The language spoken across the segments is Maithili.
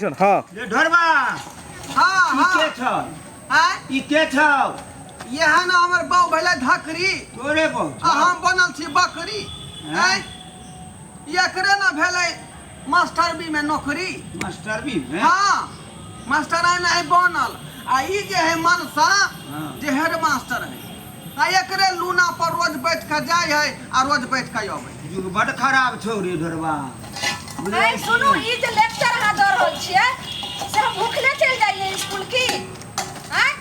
हँ। रे ढोरबा। हाँ। ई हाँ। के छौ? आँय? ई के छौ? इएह ने हमर बहू भेलै धकरी। तोरे बहू आ छौ? हम बनल छी बकरी। आँय? आँय, एकरे ने भेलै मास्टरबी में नौकरी। मास्टरबी में? हाँ, मास्टर नहि बनल आ ई जे है मनसा, हाँ। जे हेड मास्टर है, आ एकरे लूना पर रोज बैठ के जाय है आ रोज बैठ के अबै। युग बड खराब छौ रे ढोरबा। आइ सुनू, ई जे लेक्चर अहाँ दऽ रहल छियै से हम भूखले चलि जाइए स्कूल की? आँय,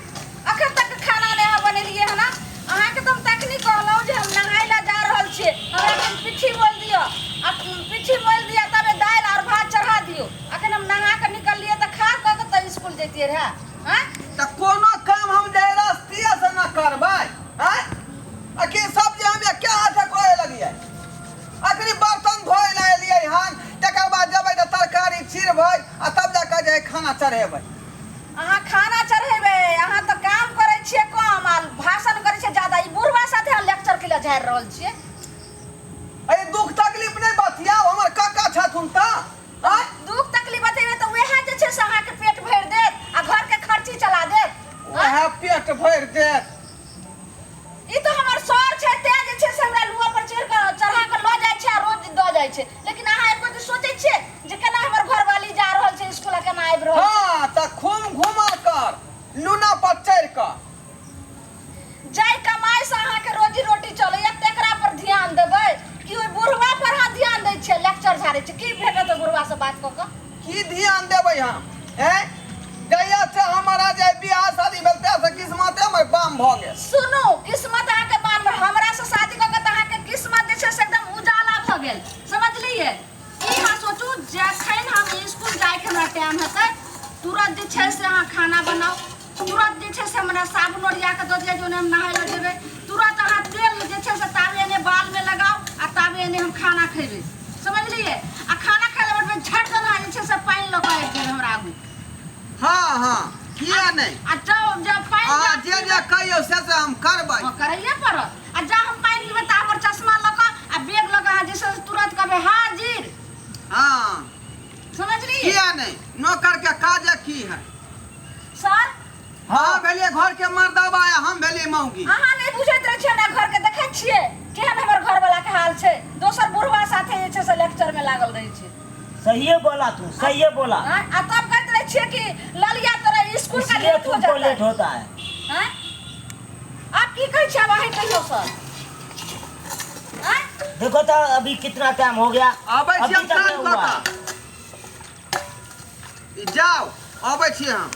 अखन तक खाना नहि अहाँ बनेलियै हन। अहाँके तऽ हम तखनी कहलहुँ जे हम नहाय लए जा रहल छियै, हमरा कनि पिट्ठी मोलि दिअ, आ पिट्ठी मोलि दिअ तबे दालि आओर भात चढ़ा दियौ। अखन हम नहा कऽ निकललियै तऽ खा कऽ के तऽ स्कूल जैतियै रहए। आँय, तऽ कोनो काम हम जबरदस्तीये से न करबै। आँय, आ की सब जे हम एके हाथे करे लगियै? अखनी बर्तन धोए लए एलियै हन, तकर बाद जेबै तऽ तरकारी चिरबै आ तब जाके जे है खाना चढ़ेबै। अहाँ खाना चढ़ेबै? अहाँ तऽ काम करै छियै कम आ भाषण करै छियै ज्यादा। ई बुढ़वा साथे अहाँ लेक्चर के लिए झाड़ि रहल छियै। अरे, दुख तकलीफ नहि बतियाउ, हमर काका छथुन तऽ। आँय? दुख तकलीफ बतेबै तऽ वएह जे छै से अहाँके पेट भरि देत आ घरके खर्ची चला देत। वएह पेट भरि देत। ई तऽ हमर सर छै, तें जे छै से हमरा लुआ पर चढ़ि कऽ चढ़ा कऽ लऽ जाइ छै आ रोज दऽ जाइ छै, लेकिन अहाँ एको दिन सोचै छियै जे केना हमर घरवाली जा रहल छै स्कूल आ केना आबि रहल छै? हाँ, तऽ खूब घूमल कर लूना पर चढ़ि कऽ। जाहि कमाइसँ अहाँके रोजी रोटी चलैया तेकरा पर ध्यान देबै कि ओहि बुढ़वा पर अहाँ ध्यान दै छियै, लेक्चर झाड़ै छियै? की भेटत ओहि बुढ़वासँ बात कऽ कऽ? की ध्यान देबै हम? हैं, जहिया से हमारा जे बियाह शादी भेल तहिया से किस्मते हमर बाम भऽ गेल। सुनू, किस्मत अहाँके बाम, हमरा से शादी कऽ के तऽ अहाँके किस्मत जे छै से एकदम उजाला भऽ गेल, समझलियै? ई अहाँ सोचू, जखन हम स्कूल जाइके हमरा टाइम हेतै, तुरंत जे छै से अहाँ खाना बनाउ, तुरंत जे छै से हमरा साबुन ओरिया कऽ दऽ दिअ जे ओने हम नहाय लए जेबै, तुरंत अहाँ तेल जे छै से ताबे एने बालमे लगाउ आ ताबे एने हम खाना खयबै, समझलियै? आ खाना खाय लए बैठबै, झट दन अहाँ जे छै से पानि लऽ कऽ आबि जेबै हमरा आगू। हाँ, किया नहि? आ जब जब पानि अहाँ जब जे जे पीबै- कहियौ से से हम करबै। हँ, करैए पड़त। आ जा हम पानि पीबै ता हमर चश्मा लऽ कऽ आ बैग लऽ कऽ अहाँ जे छै से तुरंत कहबै हाजिर। हाँ। समझलियै? किया नहि, नौकर के काज की है? सर। हाँ, भेलियै घर के मर्दबा आ हम भेलियै मौगी। अहाँ नहि बुझैत रहै छियै हमरा घर के। देखै छियै केहन हमर घरवाला के हाल छै? दोसर बुढ़वा साथे जे छै से लेक्चर में लागल रहै छै। सहिए बोला तू, सहिए बोला। आँय? आ तब कहैत रहै छियै कि ललिया तोरा स्कूल का इसलिए लेट हो तुमको जाता लेट है। होता है। आँय? आप की कहै छियै? आब अहीं कहियौ सर। आँय? देखो तो अभी कितना टाइम हो गया। आबै छी अभी हम तक काम नहीं कऽ हुआ। कऽ। जाउ, अबै छी हम।